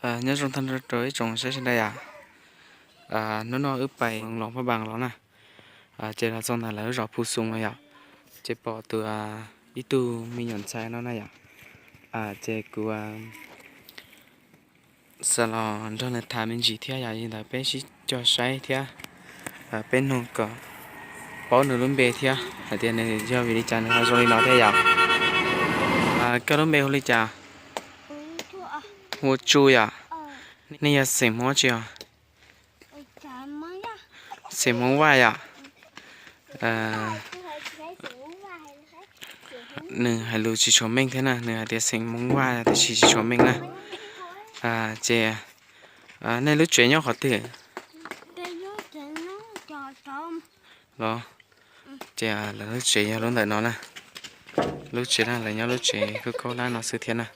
Nyob zoo tag nrho rau ib tsoom saib sawv daws yom. Hnub no wb pais Loos Paj Npas los na, ces los txog ntawm lawv zos Phu Xoos no yom, ces pom tus, ib tug me nyuam ntxhais no na yom. Ces kuv xav los nrog nws tham me ntsis thiab yom, li ntawd peb sib cog saib thiab peb nug kom paub nws lub npe thiab hais tias nws yog vim li cas nws ho zoo li no thiab yom. Koj lub npe hu li cas? Hu ua Tsu yom. Nej yog xeem Hmoob tsi os? Xeem Hmoob Vaj yom. Nws hais lus tsis tshua meej thiab na, nws hais tias xeem Hmoob Vaj tiam sis tsis tshua meej na. Ces nej lub tsev nyob qhov twg los? Ces lawv lub tsev yog lub ntawm no na. Lub tsev na, lawv nyob lub tsev kaub kaub hlab no xwb thiab na.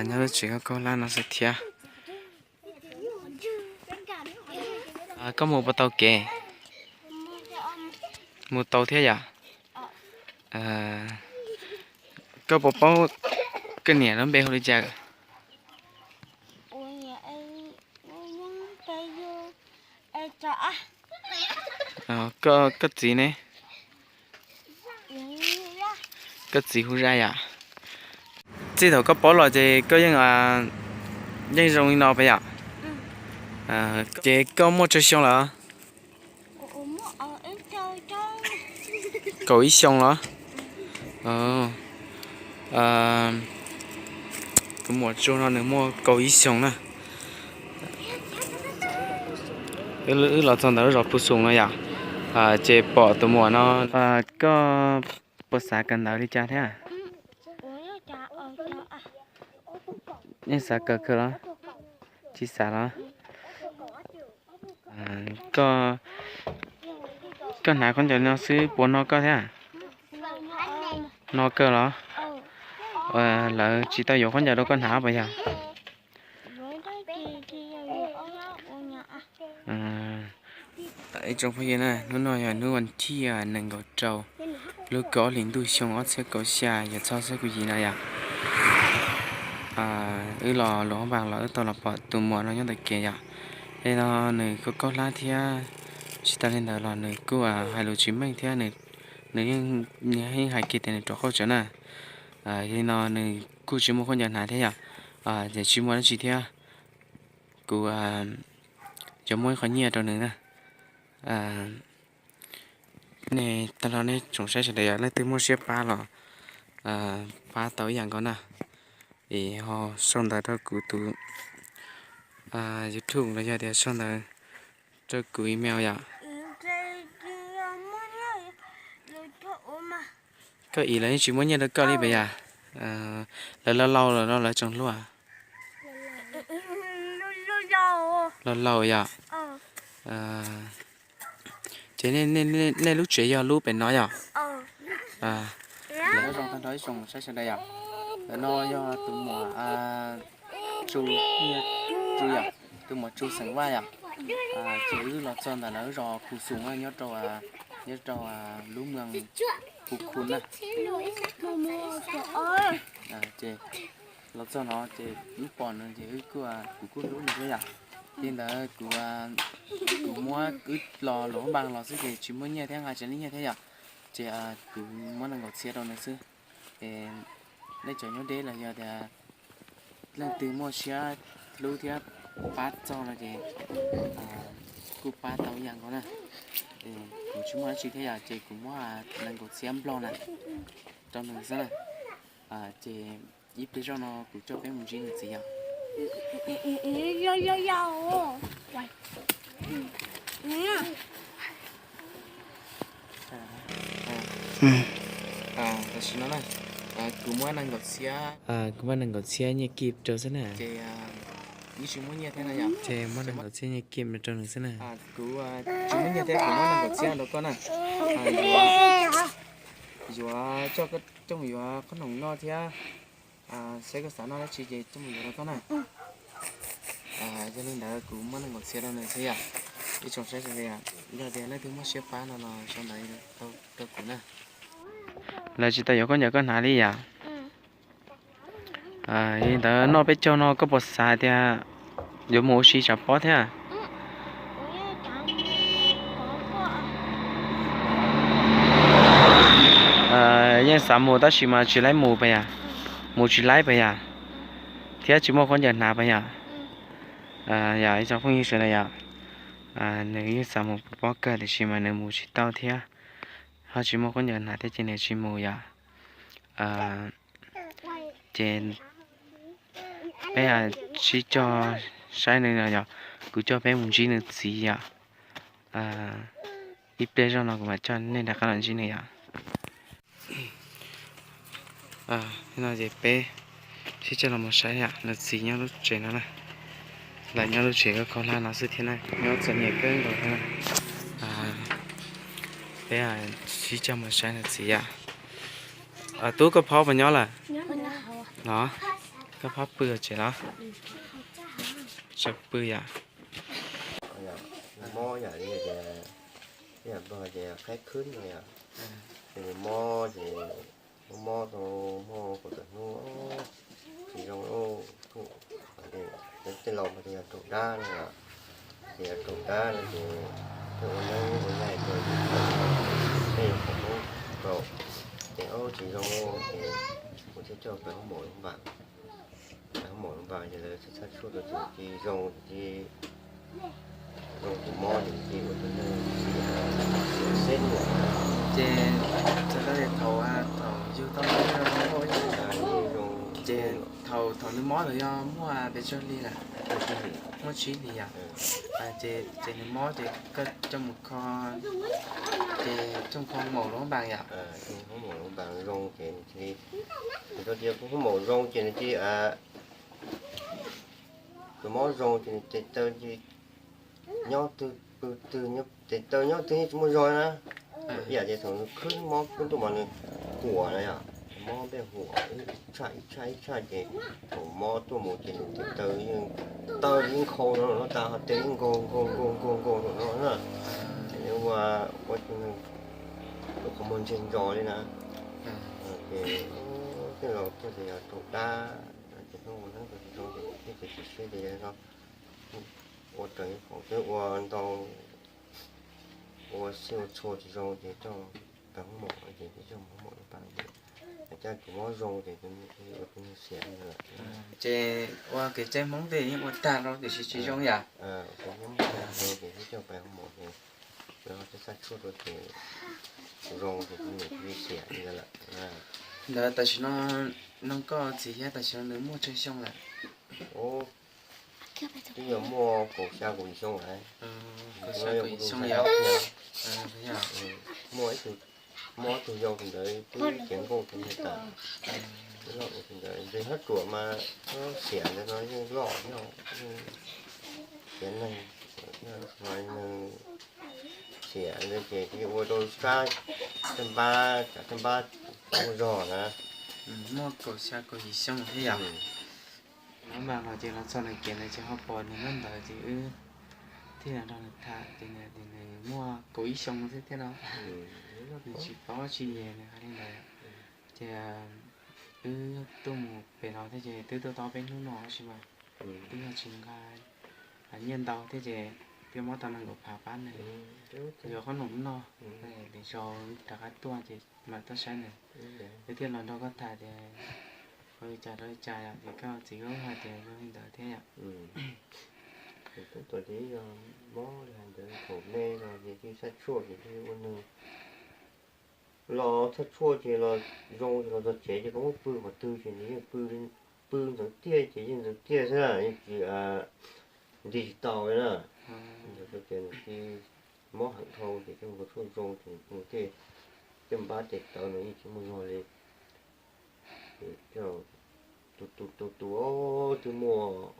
Nyob lub tsev kaub kaub hlab no xwb thiab. Koj mus puas tau kev? Mus tau thiab yom. Koj puas paub koj niam lub npe hu li cas? Koj txiv ne? Koj txiv hu Zaj yom. Txij thaum koj paub los ces koj yeej, yeej zoo li no puas yom? Ces koj muaj tsawg xyoo lawm? Kaum ib xyoo los? Tus muam Tsu no nws muaj kaum ib xyoo na. Wb los txog ntawm lub zos Phu Xoos no yom, ces pom tus muam no. Koj puas xav kawm ntawv li cas thiab? Nej xav kawm kawg los? Tsis xav los? Koj hnav khaub ncaws no xwb puas no koj thiab? No kawg los? Lawv tsis tau yuav khaub ncaws rau koj hnav puas yog? Ib tsoom phooj ywg na, hnub no yog hnub vas thib nees nkaum rau lub kaum ob hlis ntuj xyoo ob txhiab kaum xya, yog txog xwb kuv yim no yom. Wb los Luas Npas los wb tau los pom tus muam no nyob ntawm kev yom. Li no nws kuj kaub hlab thiab, tsis tas li ntawd los nws kuj hais lus tsis meej thiab, nws yeej hais kiag tias nws rov qauj tsawv na. Li no nws kuj tsis muaj khaub ncaws hnav thiab yom, ces tsis muaj dab tsi thiab. Kuv yuav muab ib qho nyiaj rau nws na. Nej tag nrho nej tsoom saib sawv daws yog leej twg muaj siab pab los pab tau ib yam nkaus na, es ho sau ntawv rau kuv tus YouTube los yog tias sau ntawv rau kuv email yom. Koj ib los yeej tsis muab nyiaj rau koj li puas yog? Lawv laus laus lawm los lawv tseem hluas? Laus laus yom. Ces nej lub tsev yog lub pem no yom? Nyob zoo tag nrho ib tsoom saib sawv daws yom. Ntawm no yog tus muam Tsu, Tsu yom, tus muam Tsu xeem Vaj yom. Ces wb los txog ntawm lawv zos Phu Xoos nyob rau, nyob rau lub moos Phu Khu na. Ces los txog no ces wb pom nws ces wb kuj, kuv kuj hlub nws thiab yom. Li ntawd kuv, kuv muab, wb los Luas Npas los xwb ces tsis muaj nyiaj thiab nqa tsis tau nyiaj thiab yom. Ces kuv muab nees nkaum txhiab rau nws xwb. Nej cov nyob deb los yog tias leej twg muaj siab hlub thiab pab txog no ces kuj pab tau ib yam nkaus na. Kuv tsis muaj dab tsi thiab yom, ces kuv muab nees nkaum txhiab nplog na rau nws xwb na. Ces ib pliag zoj no kuv coj peb mus ntsib nws txiv yom. Tam sim no na, kuv muab nees nkaum txhiab, kuv muab nees nkaum txhiab nyiaj kij rau xwb na. Ces wb tsis muaj nyiaj thiab na yom, ces muab nees nkaum txhiab nyiaj kij rau nws xwb na. Kuv tsis muaj nyiaj thiab, kuv muab nees nkaum txhiab rau koj na. Yuav coj koj coj mus yuav qhob noom noj thiab, saib koj xav noj dab tsi ces coj mus yuav rau koj na. Yog li ntawd kuv muab nees nkaum txhiab rau nws xwb yom. Ib tsoom saib sawv daws, yog tias leej twg muaj siab pab no los sau ntawv rau kuv na. Lawv tsis tau yuav khaub ncaws koj hnav li yom? Li ntawd noj peb caug no koj puas xav tias yuav mus ua si tsav pob thiab? Yeej xav mus tab sis mas tsis laib mus pas yam, mus tsis laib pas yam, thiab tsis muaj khaub ncaws hnav pas yam. Yog ib tsoom phooj ywg sawv daws yom, nws yeej xav mus pov pob kawg tiam sis mas nws mus tsis tau thiab, ho tsis muaj khaub ncaws hnav thiab ces nws tsis mus yom. Ces peb sib cog saib nws no yom, kuv coj peb mus ntsib nws txiv yom. Ib pliag zoj no kuv mam coj nej rov qab los ntsib nws yom. No ces peb sib coj los mus saib yom, nws txiv nyob lub tsev no na. Lawv nyob lub tsev khaub hlab no xwb thiab na, nyob txom nyem kawg nkaus thiab na. Peb sib coj mus saib nws txiv yom. Tub, koj phob puas nyob lawm? No, koj phob pw tsev los? Tseem pw yom. Mob yom, li tias, yam nplog tias khaib khwb no yom. Ces nws mob ces mob mob tau muaj kaum tawm hnub tsis zoo, tej laus mas tias yog raug dab no yom. Ces yog raug dab no ces thiaj ua neeb ua yaig rau, tej yog kaum hnub rau, ces tsis zoo ces kuv thiaj coj pem hoob maum lub npas. Pem hoob maum lub npas ces lawv txhaj txhaj tshuaj rau ces zoo ces zoo tus mob ces ua tus neeg xeb ua. Ces txog tau thaum, thaum yug tau zoo, ces thaum, thaum nws mob lawm yog muaj pes tsawg hli lawm? Muaj tsib hlis yom. Ces, ces nws mob ces koj coj mus kho, ces coj mus kho hoob maum lub npas yom. Hoob maum lub npas zoo ces nws cia li, nws tau tias hoob maum zoo ces nws cia li, tus mob zoo ces nws tes taw nyob twg pw twg, tes taw nyob twg yeej tsis muaj zog na. Ib yam tias thaum nws khwb mob khwb tuaj mas nws huam na yom, mob npej huam ib tshaj ib tshaj ib tshaj ces thaum mob tuaj mus ces nws tes taw yeej, taw yeej nkhaus no no tas, ho tes yeej nkaug nkaug nkaug nkaug nkaug no na. Ces ua, ua lub qhov muag ntseg ntsos li na. Ces tej laus thiaj tias yog raug dab, ces hnub ua neeb tsis zoo ces thiaj tsis siab ces yog no ua raws yus khoom twb ua ntau, ua xij ua txhua tsis zoo ces coj pem hoob maum ces coj mus hoob maum lub npas ces cas tus mob zoo ces ua tus neeg xiam li lawm. Ces ua kev tsaib Hmoob tej yeej ua tag rau tiam sis tsis zoo yom. Zoo ces coj pem hoob maum ces lawv txhaj txhaj tshuaj rau ces zoo ces tus neeg xiam li lawm. Ntawd tam sim no, no koj txiv thiab tam sim no nws muaj tsawg xyoo lawm? Twb yog muaj kaum xya kaum yim xyoo lawm. Kaum xya kaum yim xyoo yom. Muaj ib tug mob ib tug yau tus ntawd twb cev nkauj tus ntawd tas. Twb loj tus ntawd ntshe hab ruam mas xiam ntawd no yeej loj yog tiav neeg, neeg xiam ntawd ces cia ua rau sab tej npab, sab npab muaj zog na. Muaj kaum xya kaum yim xyoo thiab yom. Lub npas no ces los txog nws kev ntawd ces ho pom nws nyob ntawd ces wb thiaj nrog nws tham ces nws tias nws muaj kaum ib xyoo xwb thiab no. Nws tsis paub tsis nyiam nws hais li ntawd. Ces wb tuaj mus pem no thiab ces twb tuaj tau peb hnub no tab sis mas twb yog tsis nqa nyiaj ntau thiab ces twb muab tau nees nkaum phav pab nws yuav qhob noom noj. Lwm zaus rov qab tuaj ces mam tuaj saib nws. Wb thiaj los nrog koj tham tias ua li cas rau li cas yom, ces koj txiv wb hais tias zoo li ntawd thiab yom. Tub, tau ces yog mob li hais ntawd thaum me no ces tsis txhaj tshuaj ces ua neeg los txhaj tshuaj ces los zoo ces los txog tsev ces koj muab pw qhov twg ces nws yeej pw, pw ntxeev tiaj ces yeej ntxeev tiaj xwb na, yeej tsis nti tsis tau li na. Ces nws cia mob heev dhau ces coj mus kho tshuaj zoo ces nws tej, tej npab tes taw no yeej tsis muaj zog li. Ces tus, tus, tus, tus twb muaj,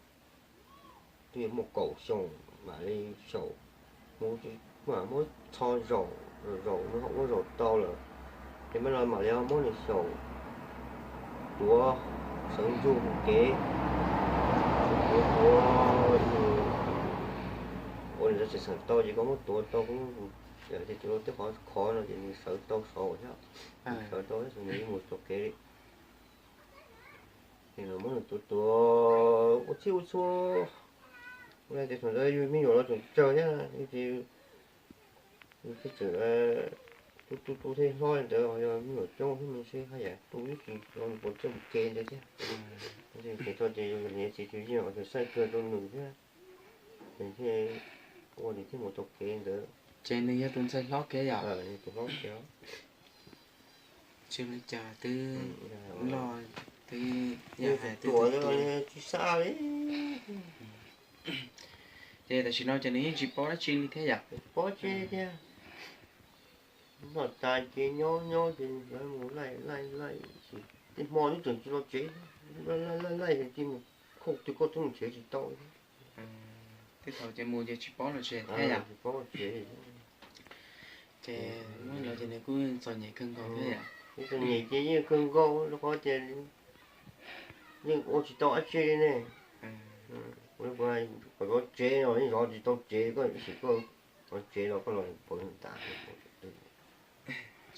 twb yuav muaj kaum xyoo mam li xyaum, mam muab txho zaum, zaum zaum no ho ua zaum tau lawm. Ces mam li, mam li muab nws xyaum tuav sawv ntsug mus kev, tuav, tuav, ua nws txawm xeem tau ces koj muab tuav tau, ces tus tej qhov khov no ces nws sawv tau saud thiab, sawv tau thiab nws yeej mus tau kev li. Muab nws tuav tuav ua txhij ua txhua, ua tias thaum ntawd yus me nyuam los tseem tsawg thiab, yus ces yus thiaj tseem tu tu tu thiaj hlob li ntawd, yog me nyuam coob thiab me ntsis haj yam tu ib tsis tau nws puas txawj mus kev ntawd thiab. Ces txog ces yus niam txiv tus yeej ua tus xav kawg rau nws thiab, ces thiaj ua nws thiaj mus tau kev ntawd. Ces nws yog tus ntxhais hlob kiag yom? Tus hlob kiag. Tsis li cas twb loj, twb yog hais tias tsis xav li. Ces tam sim no ces nws yeej tsis paub dab tsi li thiab yom? Paub tsis thiab. Noj tas ces nyob nyob ces lawv mus laij laij laij, tej hmo twb tseem tsis los tsev, laij laij laij ces mus khooj twg koj twb mus tsev tsis tau. Tej thaum ces mus ces tsis paub los tsev thiab yom? Tsis paub los tsev. Ces muab los ces nws kuj txom nyem kawg nkaus thiab yom? Kuj txom nyem ces yeej kawg nkaus rau qhov tias yeej ua tsis tau dab tsi li ne. Kom zov tsev no yeej zov tsis tau tsev, koj ib sim koj zov tsev los koj los pov tas.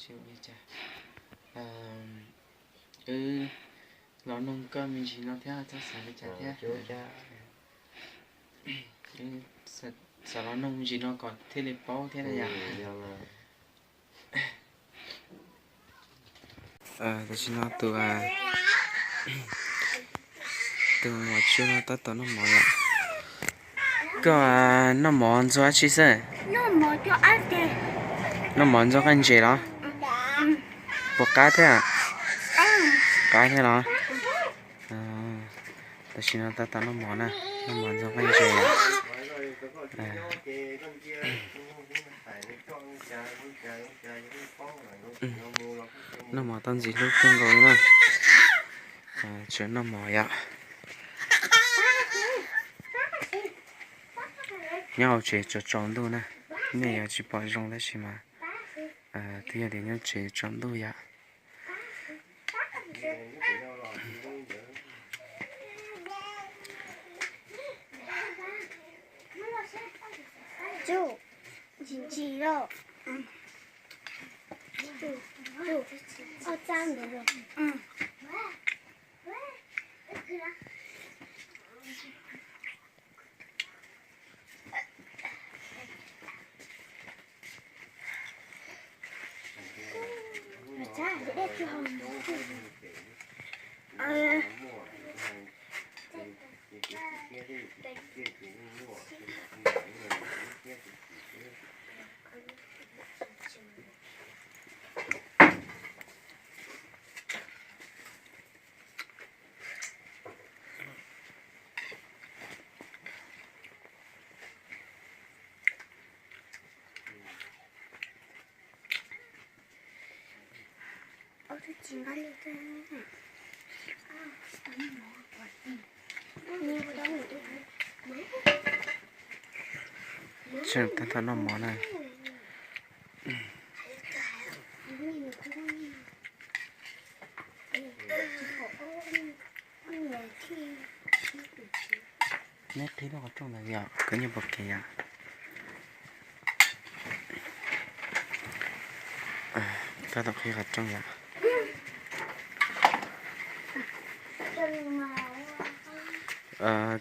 Wb los noog koj me ntsis no thiab txhob xav li cas thiab. Xav los noog me ntsis no kom thiaj li paub thiab na yom. Tam sim no tus, tus muam tsua no tab tom noj mov lawm. Koj noj mov ntxuag dab tsi xwb? Noj mov ntxuag qaij ntses los? Puas qab thiab? Qab thiab los? Tam sim no tab tom noj mov na, noj mov ntxuag qaij ntses. Noj mov tau ntxim hlub kawg nkaus li na. Tseem noj mov yom. Nyob hauv tsev tsaus tsaus ntuj na, nej yuav tsis pom zoo tab sis mas twb yog tias nyob tsev tsaus ntuj yom. Tseem tab tom noj mov na. Neb qhib lub qhov rooj ntawd yom, koj nyob puag kev yom. Tab tom qhib qhov rooj yom.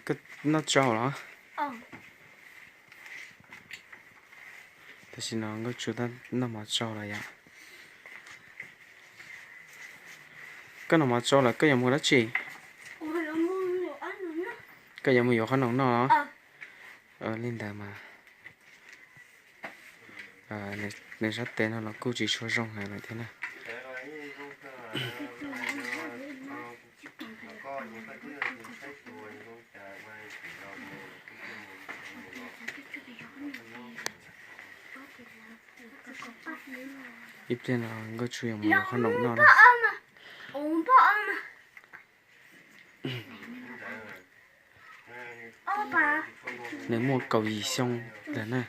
Koj noj tsau los? Tam sim no Nkauj Tsu noj mov tsau lawm yom. Koj noj mov tsau lawm koj yuav mus dab tsi? Koj yuav mus yuav qhob noom noj los? Li ntawd mas nws sab tes no los kuj tsis tshua zoo heev lawm thiab na. Ib pliag no Nkauj Tsu yuav mus yuav qhob noom noj na. Nws muaj kaum yim xyoo lawm na.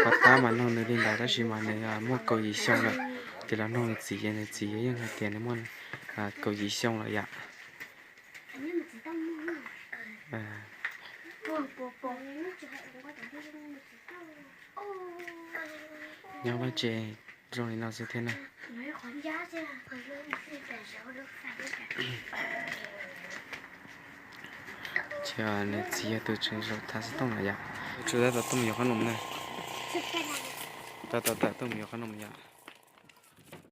Pov tab mas nug nws li ntawd tab sis mas nws muaj kaum yim xyoo lawm. Ces los nug nws txiv ces nws txiv yeej hais tias nws muaj kaum yim xyoo lawm yom. Nyob vaj tse zoo li no xwb thiab na. Ib pliag no Nkauj Tsu yuav mus yuav qhob noom noj na. Ces nws txiv yog tus tseem zaum thav xov tooj no yom. Tsum tab tom tuaj mus yuav qhob noom na. Tab tom tuaj mus yuav qhob noom yom.